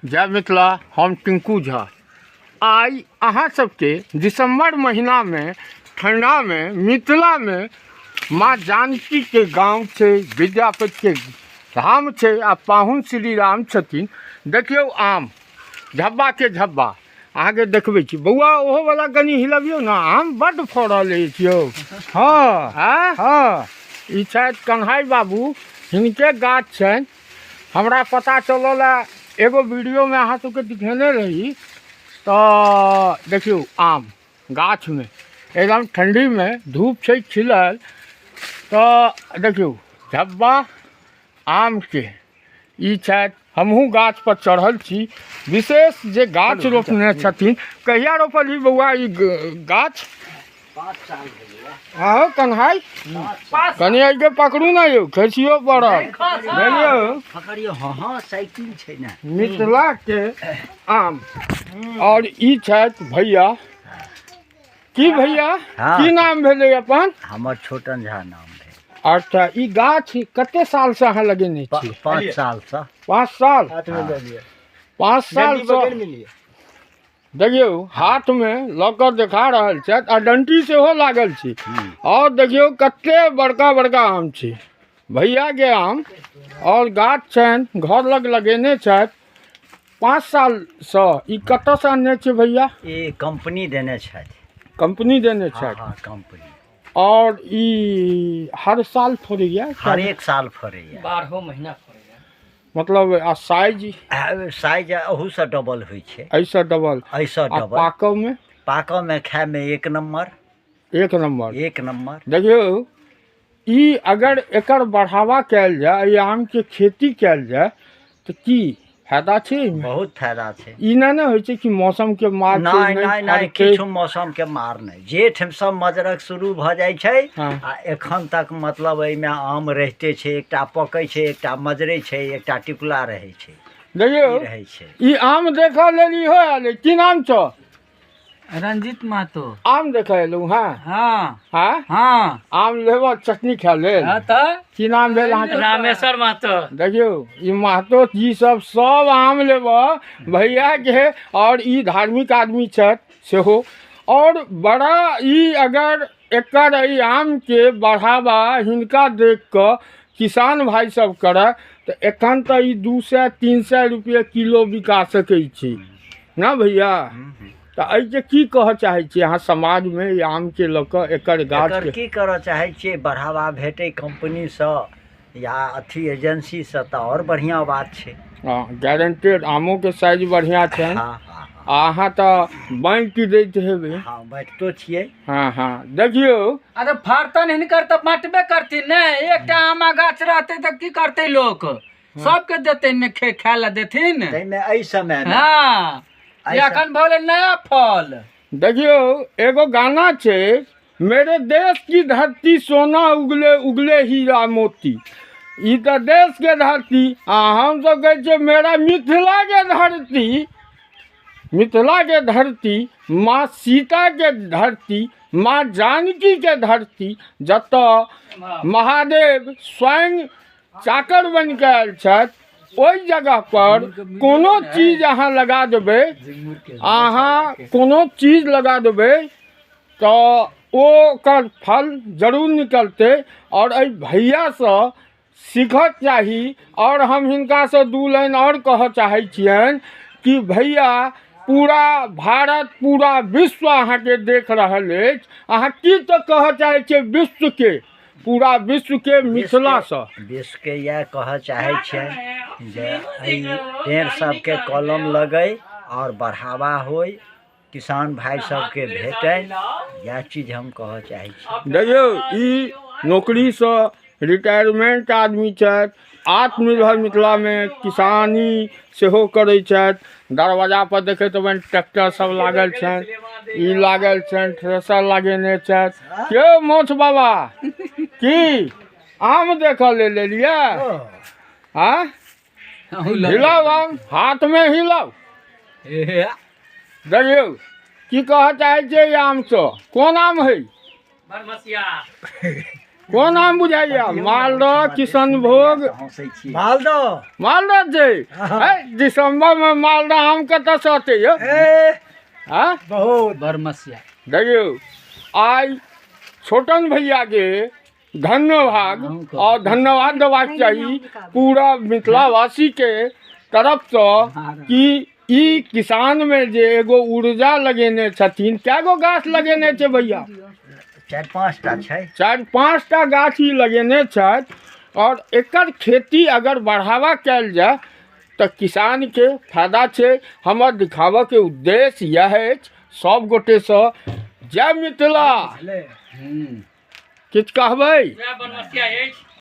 जय मिथिला। हम टिंकू झा। आइ अहाँ सबके दिसंबर महीनामे ठंडामे मिथिलामे माँ जानकीके गाँव छै, विद्यापतिके धाम छै आ पाहुन श्री राम छथिन। देखियौ आम झब्बाके झब्बा अहाँके देखबै छी। बौआ ओहोवला कनि हिलबियौ ने, आम बड्ड फड़ल अछि यौ। हँ आँय? हँ। ई छथि कन्हाइ बाबू, हिनके गाछ छनि। हमरा पता चलल है एगो वीडियोमे अहाँ सबके दिखेने रही। तऽ देखियौ आम गाछमे एकदम ठण्डीमे धूप छै खिलल। तऽ देखियौ झब्बा आमके ई छथि। हमहूँ गाछपर चढ़ल छी। विशेष जे गाछ रोपने छथिन, कहिया रोपलही बौआ ई गाछ? 5 साल भेलैया। आहो कन्हाइ, कनि एहिके पकड़ू ने यौ, खसियो पड़ल। बुझलियौ? पकड़ियौ। हँ हँ, साइकिल छै ने। मिथिलाके आम। और ई छथि भैया। की भैया? हाँ। की नाम भेलै अपन? हमर छोटन झा नाम भेल। अच्छा, ई गाछ कते साल से अहाँ लगेने छी? 5 साल से। 5 साल? हाथ में दे दिए। 5 साल जल्दी से। पकड़ मिलिए। देखियौ हाथमे लऽ कऽ देखा रहल छथि आ डंटी सेहो लागल छै। और देखियौ कते बड़का बड़का आम छै भैयाके आम। और गाछ छनि, घर लग लगेने छथि 5 सालसँ। ई कतऽसँ अनने छियै भैया? ई कंपनी देने छथि। कंपनी देने हँ, छथि? हँ, कंपनी। और ई हर साल फड़ैया? हर एक साल फड़ैया। 12 महीना फड़ैया। मतलब आ साइज? साइज अहूसँ डबल होइ छै। एहिसँ डबल? एहिसँ आ डबल। पाकऽमे? पाकऽमे खायमे एक नम्बर। एक नम्बर? एक नम्बर। देखियौ ई अगर एकर बढ़ावा कयल जाय, एहि आमके खेती कयल जाय तऽ की फायदा छै एहिमे? बहुत फायदा छै। ई नहि ने होइ छै कि मौसमके मार छै, नहि नहि नहि, फड़तै? किछु मौसमके मार नहि। जेठ सब मजरक शुरू भऽ जाइ छै। हँ। आ एखन तक मतलब एहिमे आम रहिते छै। एकटा पकै छै, एकटा मजरै छै, एकटा टिकुला रहै छै। देखियौ ई रहै छै। ई आम देखऽ लेल इहो आयल अइ। की नाम छौ? रंजीत महतो। आम देखऽ एलहुँ हँ? हाँ। हाँ? हाँ। आम लेबऽ चटनी खाय लेल? हाँ तऽ। की नाम भेल अहाँके? रामेश्वर महतो। देखियौ ई महतो जी सब सब आम लेबऽ भैयाके। और ई धार्मिक आदमी छथि सेहो। और बड़ा ई अगर एकर एहि आमके बढ़ावा हिनका देख कऽ किसान भाइ सब करय तऽ एखन तऽ ई 200-300 रुपये किलो बिका सकै छै ना भैया? तऽ एहिके की कहऽ चाहै छियै अहाँ समाजमे ई आमके लऽ कऽ एकर एकर गाछके? की करऽ चाहै छियै, बढ़ावा भेटै कंपनीसँ या अथी एजेंसीसँ तऽ आओर बढ़िआँ बात छै। हँ, गारंटेड आमोके साइज बढ़िआँ छनि। हँ हँ। आ अहाँ तऽ बाँटि दैत हेबै। हँ, बाँटितो छियै। हँ हँ, देखियौ। अरे फड़तन हिनकर तऽ बाँटबे करथिन ने। एकटा आमा गाछ रहतै तऽ की करतै लोक? सबके देतै ने, खाय लए देथिन। ताहिमे एहि समयमे। हँ, एखन भऽ गेलै नया फल। देखियौ एगो गाना छै, मेरे देश की धरती सोना उगले उगले हीरा मोती। ई तऽ देशके धरती आ हमसब कहै छियै मेरा मिथिलाके धरती, मिथिलाके धरती, माँ सीताके धरती, माँ जानकीके धरती, जतऽ महादेव स्वयं चाकर बनि कऽ आयल छथि। ओहि जगह पर कोनो चीज अहाँ लगा देबै, अहाँ कोनो चीज लगा देबै तऽ ओकर फल जरूर निकलतै। आओर एहि भैयासँ सीखक चाही। आओर हम हिनकासँ 2 लाइन आओर कहऽ चाहै छियनि कि भैया पूरा भारत पूरा विश्व अहाँके देख रहल अछि, अहाँ की तऽ कहऽ चाहै छियै विश्वके, पूरा विश्वके मिथिलासँ? विश्वके इएह कहऽ चाहै छियनि जे एहि पेड़ सबके कलम लगै आओर बढ़ावा होइ, किसान भाइ सबके भेटनि, इएह चीज हम कहऽ चाहै छी। देखियौ ई नौकरीसँ रिटायरमेंट आदमी छथि, आत्मनिर्भर मिथिलामे किसानी सेहो करै छथि। दरवाजा पर देखैत हेबनि ट्रैक्टर सब लागल छनि, ई लागल छनि, थ्रेसर लगेने छथि। यौ मोछ बाबा, की आम देखऽ लेल एलियै? आँय हिलाउ आम, हाथमे हिलाउ। देखियौ की कहऽ चाहै छियै ई आमसँ? कोन आम है? बरमसिया। कोन आम बुझाइया? मालदह, किशनभोग? हँसै छी। मालदह। मालदह छै। है, दिसंबर में मालदह आम कतऽसँ अतै यौ? ए आँ? बहुत बरमसिया। देखियौ, आइ छोटन भैयाके धन्यवाद और धन्यवाद देबाक चाही पूरा मिथिलावासीके तरफसँ कि ई किसानमे जे एगो ऊर्जा लगेने छथिन। कए गो गाछ लगेने छै भैया? 4-5 टा छै। 4-5 टा गाछ ई लगेने छथि और एकर खेती अगर बढ़ावा कयल जाय तऽ किसानके फायदा छै। हमर दिखाबऽके उद्देश्य इएह अछि सब गोटेसँ। जय मिथिला। किछु कहबै? वएह बनमसिया अछि।